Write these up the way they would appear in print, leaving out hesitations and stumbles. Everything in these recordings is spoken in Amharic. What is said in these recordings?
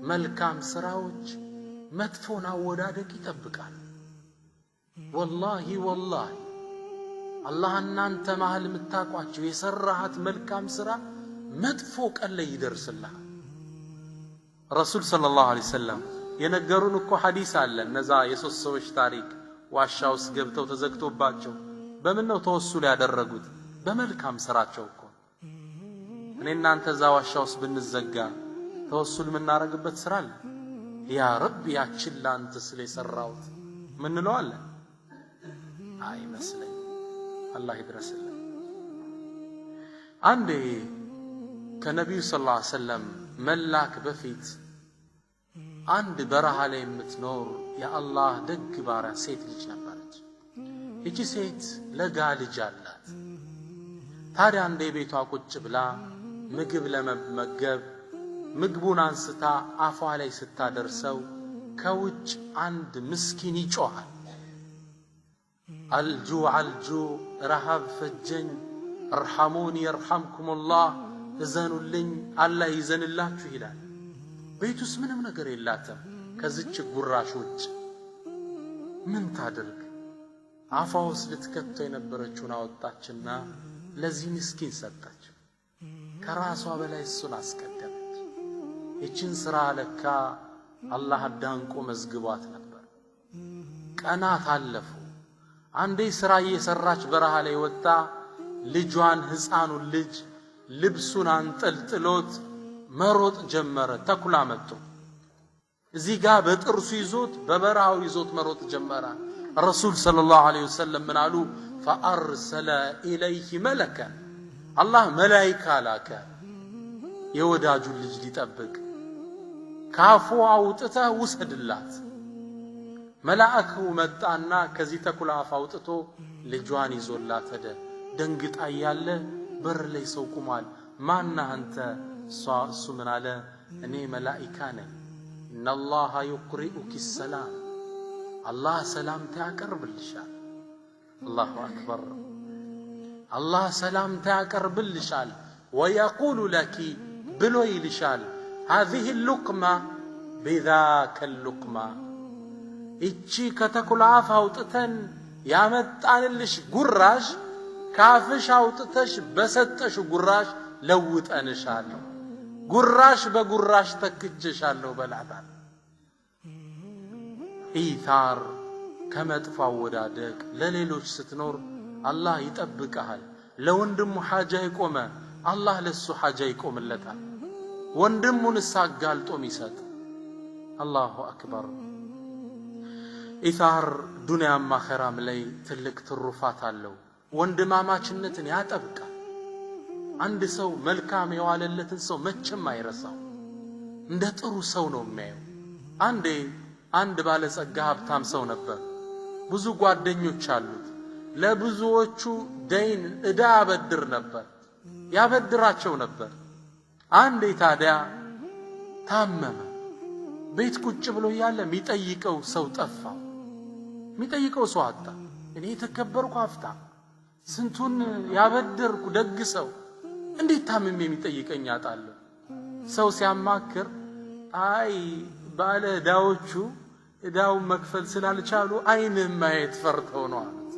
መልካም ስራዎች መጥፎን አወዳደቅ ይጠብቃል። ወላሂ ወላሂ አላህ እናንተ መሃል የምታውቋቸው የሰራሃት መልካም ስራ መጥፎ ቀን ላይ ይደርስልሃል። ረሱል صلى الله عليه وسلم የነገሩን እኮ ሐዲስ አለ። እነዛ የሶስት ሰዎች ታሪክ ዋሻ ውስጥ ገብተው ተዘግቶባቸው በምን ነው ተወሱል ያደረጉት? በመልካም ስራቸው እኮ። እኔ እናንተ እዛ ዋሻ ውስጥ ብንዘጋ ተወሱል የምናደርግበት ስራ አለ? يا ربي ያችን ላንተ ስለ የሰራሁት ምንለው አለ? አይመስለኝም። አላህ ይድረስልን። አንዴ ከነቢዩ صلى الله عليه وسلم መላክ በፊት አንድ በረሃ ላይ የምትኖር የአላህ ደግ ባሪያ ሴት ልጅ ነበረች። ይቺ ሴት ለጋ ልጅ አላት። ታዲያ አንዴ ቤቷ ቁጭ ብላ ምግብ ለመመገብ ምግቡን አንስታ አፏ ላይ ስታደርሰው ከውጭ አንድ ምስኪን ይጮኻል። الجوع الجوع፣ ረሃብ ፈጀኝ፣ ارحموني يرحمكم الله፣ እዘኑልኝ አላህ ይዘንላችሁ ይላል። ቤት ውስጥ ምንም ነገር የላትም ከዚች ጉራሽ ውጭ። ምን ታድርግ? አፏ ውስጥ ልትከተው የነበረችውን አወጣችና ለዚህ ምስኪን ሰጠች። ከራሷ በላይ እሱን አስቀደመች። ይችን ስራ ለካ አላህ አዳንቆ መዝግቧት ነበር። ቀናት አለፉ። አንዴ ስራ እየሰራች በረሃ ላይ ወጣ ልጇን ሕፃኑን ልጅ ልብሱን አንጠልጥሎት መሮጥ ጀመረ። ተኩላ መጥቶ እዚህ ጋር በጥርሱ ይዞት በበረሃው ይዞት መሮጥ ጀመረ። ረሱል صلى الله عليه وسلم ምን አሉ? فأرسل إليه ملكا፣ አላህ መላይካ ላከ የወዳጁን ልጅ ሊጠብቅ። ካፉ አውጥተህ ውሰድላት። መላእኩ መጣና ከዚህ ተኩላ አፍ አውጥቶ ልጇን ይዞላት ሄደ። ደንግጣ እያለ በር ላይ ሰው ቁሟል። ማነህ አንተ? እሱ ምን አለ? እኔ መላኢካ ነኝ። إن الله يقرئك السلام፣ አላህ ሰላምታ ያቀርብልሻል። الله أكبر። አላህ ሰላምታ ያቀርብልሻል። ويقول لك ብሎ ይልሻል። هذه اللقمة بذاك اللقمة፣ እቺ ከተኩላ አፍ አውጥተን ያመጣንልሽ ጉራሽ ካፍሽ አውጥተሽ በሰጠሽ ጉራሽ ለውጠንሻለሁ፣ ጉራሽ በጉራሽ ተክቼሻለሁ በላታል። ኢታር ከመጥፎ አወዳደቅ ለሌሎች ስትኖር አላህ ይጠብቅሃል። ለወንድሙ ሓጃ የቆመ አላህ ለሱ ሓጃ ይቆምለታል። ወንድሙን አጋልጦ ሚሰጥ الله أكبر። ኢታር ዱንያም አኸራም ላይ ትልቅ ትሩፋት አለው። ወንድማማችነትን ያጠብቃል። አንድ ሰው መልካም የዋለለትን ሰው መቼም አይረሳው። እንደ ጥሩ ሰው ነው የሚያየው። አንዴ አንድ ባለጸጋ ሀብታም ሰው ነበር። ብዙ ጓደኞች አሉት። ለብዙዎቹ دين ዕዳ ያበድር ነበር፣ ያበድራቸው ነበር። አንዴ ታዲያ ታመመ። ቤት ቁጭ ብሎ እያለ የሚጠይቀው ሰው ጠፋ። የሚጠይቀው ሰው አጣ። እኔ የተከበርኩ ሀብታም፣ ስንቱን ያበደርኩ ደግ ሰው እንዴት ታምሜ የሚጠይቀኝ አጣለሁ? ሰው ሲያማክር አይ ባለ ዕዳዎቹ ዕዳውን መክፈል ስላልቻሉ አይንህ ማየት ፈርተው ነው አሉት።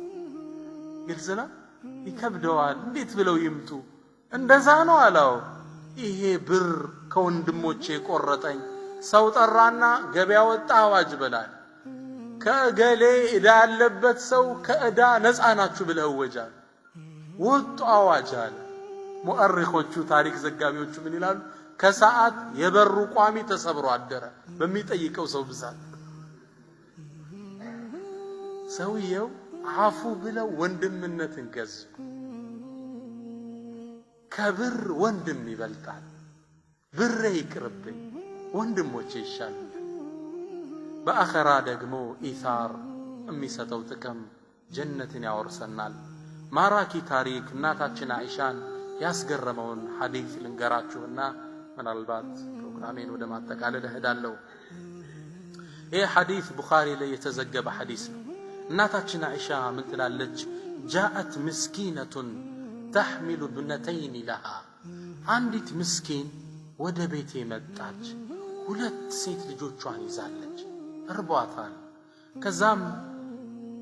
ግልጽ ነው። ይከብደዋል። እንዴት ብለው ይምጡ? እንደዛ ነው አለው። ይሄ ብር ከወንድሞቼ የቆረጠኝ ሰው ጠራና ገበያ ወጣ አዋጅ በላል። ከእገሌ ዕዳ ያለበት ሰው ከዕዳ ነፃ ናችሁ ብለህ እወጃል። ወጡ አዋጅ አለ። ሙአሪኾቹ ታሪክ ዘጋቢዎቹ ምን ይላሉ? ከሰዓት የበሩ ቋሚ ተሰብሮ አደረ በሚጠይቀው ሰው ብዛት። ሰውየው አፉ ብለው ወንድምነትን ገዙ። ከብር ወንድም ይበልጣል። ብሬ ይቅርብኝ፣ ወንድሞቼ ይሻሉኛል። በአኸራ ደግሞ ኢታር የሚሰጠው ጥቅም ጀነትን ያወርሰናል። ማራኪ ታሪክ እናታችን አይሻን ያስገረመውን ሐዲስ ልንገራችሁና ምናልባት ፕሮግራሜን ወደ ማጠቃለል እሄዳለሁ። ይህ ሐዲስ ቡኻሪ ላይ የተዘገበ ሐዲስ ነው። እናታችን አይሻ ምን ትላለች? جاءت مسكينة تحمل ابنتين لها፣ አንዲት ምስኪን ወደ ቤቴ መጣች። ሁለት ሴት ልጆቿን ይዛለች፣ እርቧታል። ከዛም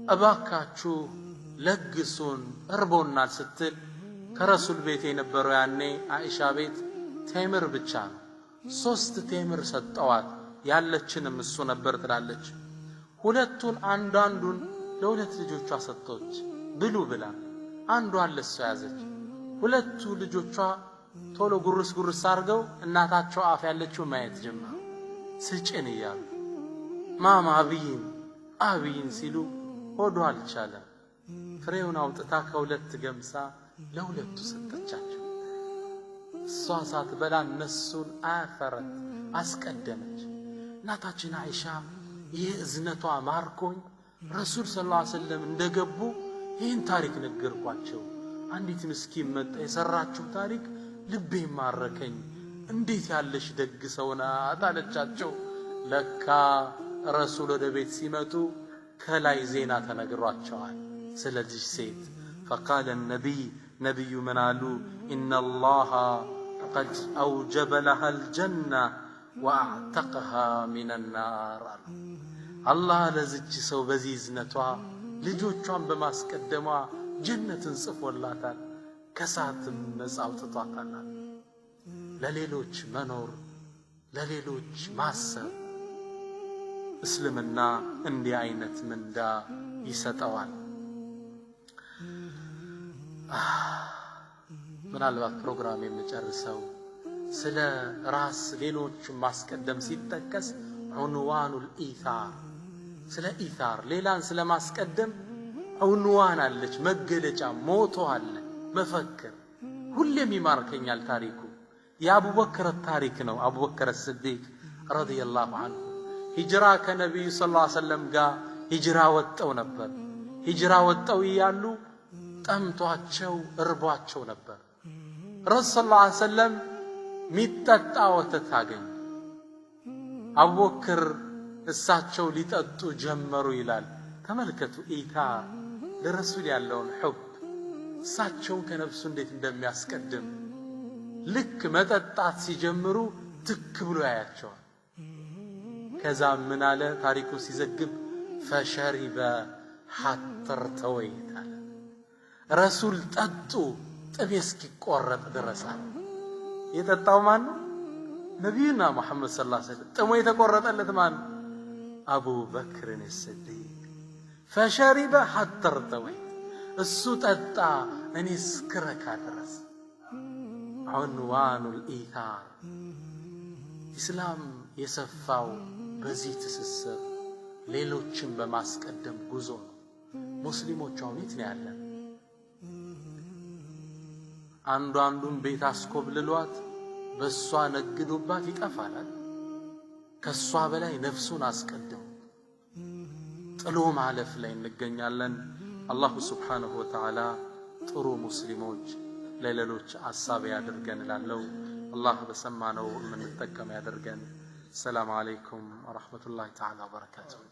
እባካችሁ ለግሱን እርቦናል ስትል ከረሱል ቤት የነበረው ያኔ አይሻ ቤት ቴምር ብቻ ነው። 3 ቴምር ሰጠዋት፣ ያለችንም እሱ ነበር ትላለች። ሁለቱን አንዳንዱን ለሁለት ልጆቿ ሰጠች ብሉ ብላ፣ አንዷን ለሷ ያዘች። ሁለቱ ልጆቿ ቶሎ ጉርስ ጉርስ አድርገው እናታቸው አፍ ያለችው ማየት ጀመሩ። ስጭን እያሉ ማማ አብይን አብይን ሲሉ ሆዷ አልቻለም። ፍሬውን አውጥታ ከሁለት ገምሳ ለሁለቱ ሰጠቻቸው። እሷ ሳትበላ እነሱን አፈረት አስቀደመች። እናታችን አይሻ ይህ እዝነቷ ማርኮኝ ረሱል ሰለላሁ ዐለይሂ ወሰለም እንደገቡ ይህን ታሪክ ነገርኳቸው። አንዲት ምስኪን መጣ፣ የሰራችው ታሪክ ልቤ ማረከኝ፣ እንዴት ያለሽ ደግ ሰው ናት አለቻቸው። ለካ ረሱል ወደ ቤት ሲመጡ ከላይ ዜና ተነግሯቸዋል ስለዚህ ሴት። فقال النبي ነብዩ ምን አሉ? إن الله قد أوجب لها الجنة وأعتقها من النار አሉ። አላህ ለዚች ሰው በዚህ እዝነቷ ልጆቿን በማስቀደሟ ጀነትን ጽፎላታል፣ ከእሳትም ነፃ አውጥቷታል። ለሌሎች መኖር፣ ለሌሎች ማሰብ እስልምና እንዲህ አይነት ምንዳ ይሰጠዋል። ምናልባት ፕሮግራም የምጨርሰው ስለ ራስ ሌሎችን ማስቀደም ሲጠቀስ ዑንዋኑል ኢታር፣ ስለ ኢታር ሌላን ስለማስቀደም ዑንዋን አለች፣ መገለጫ ሞቶ አለ፣ መፈክር። ሁሌም ይማርከኛል ታሪኩ። የአቡበክር ታሪክ ነው። አቡበክር ስዲቅ ረዲየላሁ ዐንሁ ሂጅራ ከነቢዩ ሰለላሁ ዐለይሂ ወሰለም ጋር ሂጅራ ወጠው ነበር። ሂጅራ ወጠው እያሉ ጠምቷቸው እርቧቸው ነበር። ረሱል ሰለላሁ ዐለይሂ ወሰለም ሚጠጣ ወተት አገኙ። አቡበክር እሳቸው ሊጠጡ ጀመሩ ይላል። ተመልከቱ ኢታር ለረሱል ያለውን ሑብ፣ እሳቸውን ከነፍሱ እንዴት እንደሚያስቀድም። ልክ መጠጣት ሲጀምሩ ትክ ብሎ ያያቸዋል። ከዛም ምን አለ ታሪኩ ሲዘግብ ፈሸሪበ ሐተር ارتويت አለ። ረሱል ጠጡ ጥሜ እስኪቆረጥ ድረስ አለ። የጠጣው ማን ነው? ነቢዩና መሐመድ ሰለላሁ ዐለይሂ ወሰለም። ጥሙ የተቆረጠለት ማን ነው? አቡበክርን ስዲቅ። ፈሸሪበ ሐተር ارتويت፣ እሱ ጠጣ እኔ እስክረካ ድረስ። ዑንዋኑል ኢታር። ኢስላም የሰፋው በዚህ ትስስር ሌሎችን በማስቀደም ጉዞ ነው። ሙስሊሞች አሁን የት ነው ያለን? አንዱ አንዱን ቤት አስኮብልሏት በሷ ነግዶባት ይጠፋላል። ከሷ በላይ ነፍሱን አስቀድሞ ጥሎ ማለፍ ላይ እንገኛለን። አላሁ ሱብሓነሁ ወተዓላ ጥሩ ሙስሊሞች ለሌሎች አሳቢ ያድርገን እላለሁ። አላህ በሰማነው የምንጠቀም ያደርገን። ሰላም አለይኩም ወራህመቱላሂ ተዓላ ወበረካቱሁ።